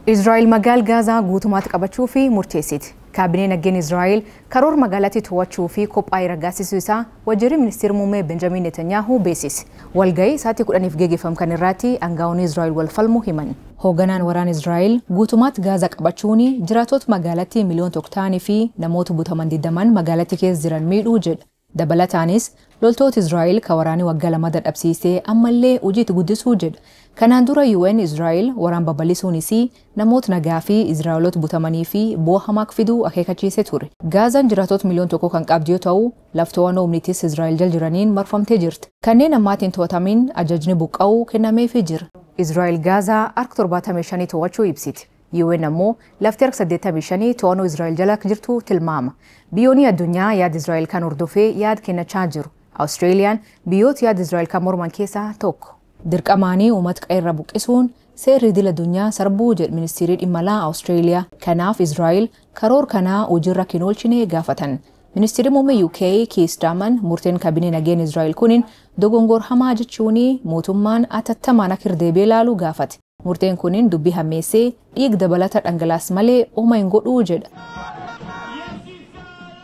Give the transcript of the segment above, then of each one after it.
Israa'el magaal Gaazaa guutummaatti qabachuu fi murteessiti. Kaabinee nageenya Israa'el karoora magaalatti to'achuu fi qophaa'ee raggaasisuu isaa waajjirri ministeera muummee Benjamin Netanyahu beeksise. Walga'ii sa'aatii 10f geggeeffamu kan irratti aangaa'onni Israa'el wal falmuu himan. Hoogganaan waraana Israa'el guutummaatti Gaazaa qabachuun jiraattota magaalattii miliyoona 1 ta'anii fi namoota butaman 20 magaalattii keessa jiran miidhuu jedha. Dabalataanis loltoota Israa'el kan waraanni waggaa 2 dadhabsiisee ammallee hojiitti guddisuu jedha. Kanaan dura UN Israa'el waraan babal'isuunis namoota nagaa fi Israa'eloota butamanii fi bu'aa hamaa fiduu akeekkachiisee ture. Gaazaan jiraattota miliyoona 1 kan qabdu yoo ta'u, lafti to'annoo humnitis Israa'el jala jiraniin marfamtee jirti. Kanneen ammaatiin to'atamin ajajni buqqa'uu kennameefii jira. Israa'el Gaazaa harka 75 to'achuu ibsiti. UN ammoo lafti harka 85 to'annoo Israa'el jala jirtu tilmaama. Biyyoonni addunyaa yaada Israa'el kan hordofee yaada kennachaa jiru. Awustiraaliyaan biyyoota yaada Israa'el kan morman keessaa tokko. Dirqamaanii uummata qe'eerra buqqisuun seerri idil addunyaa sarbuu jedhu ministeerri dhimma alaa Awustiraaliyaa. Kanaaf Israa'el karoora kanaa hojiirra hin oolchine gaafatan. Ministeerri muummee UK Keir Starmer murteen kaabinee nageenya Israa'el kuniin dogongora hamaa jechuun mootummaan atattamaan akka irra deebi'ee ilaalu gaafate. Murteen kuniin dubbii hammeessee dhiig dabalata dhangalaas malee homaa hin godhuu jedha.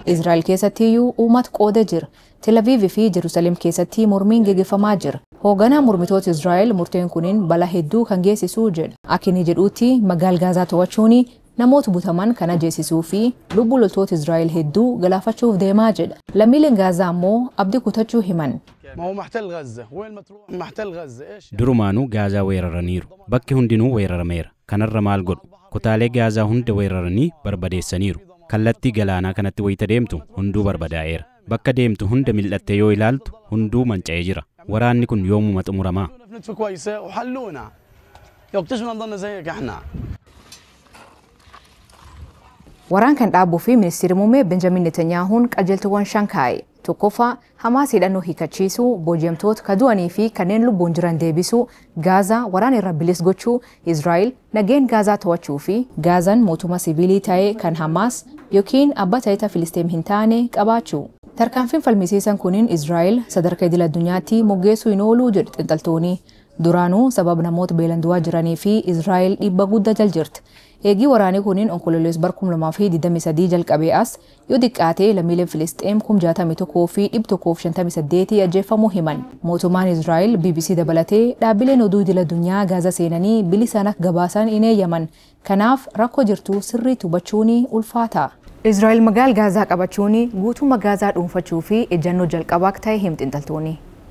Israa'el keessattiyyuu uummata qooda jira. Tel Aviv fi Jerusalem keessatti mormiin geggeeffamaa jira. Hoogganaa mormitoota Israa'el murteen kuniin balaa hedduu kan geessisuu jedha. Akka inni jedhutti magaal Gaazaa to'achuun namoota butaman kan ajjeesisuu fi lubbuu loltoota Israa'el hedduu galaafachuuf deemaa jedha. Lammiileen Gaazaa ammoo abdii kutachuu himan. Durumaanuu Gaazaa weeraraniiru. Bakki hundinuu weerarameera. Kanarra maal godhu? Kutaalee Gaazaa hunda weeraranii barbadeessaniiru. Kallattii galaanaa kanatti wayita deemtu hunduu barbadaa'eera. Bakka deemtu hunda mil'attee yoo ilaaltu hunduu manca'ee jira. Waraanni kun yoomuma xumuramaa? Waraan kan dhaabuu fi ministeerri muummee Benjamin Netanyahuun qajeeltowwan 5 kaa'e. Tokkoffaa, Hamaas hidhannoo hiikachiisuu, booji'amtoota ka du'anii fi kanneen lubbuun jiran deebisuu, Gaazaa waraana irra bilis gochuu, Israa'el nageen Gaazaa to'achuu fi Gaazaan mootummaa siviilii ta'e kan Hamaas yookiin abbaa taayitaa Filisteem hin taane qabaachuu. Tarkaanfiin falmisiisan kuniin Israa'el sadarkaa idil addunyaatti moggeessuu hin ooluu jedhu xiinxaltoonni. Duraanuu sababa namoota beelaan du'aa jiranii fi Israa'el dhiibba guddaa jala jirti. Eegii waraanni kuniin onkololeessa bara 2023 jalqabee as yoo xiqqaate lammiileen Filisxeem 61,158 ajjeefamuu himan. Mootummaan Israa'el BBC dabalatee dhaabbileen oduu idil addunyaa Gaazaa seenanii bilisaan akka gabaasan hin eeyyaman. Kanaaf rakkoo jirtu sirriitti hubachuun ulfaata. Israa'el magaal Gaazaa qabachuun guutummaa Gaazaa dhuunfachuu fi ejjennoo jalqabaa akka ta'e himu xiinxaltoonni.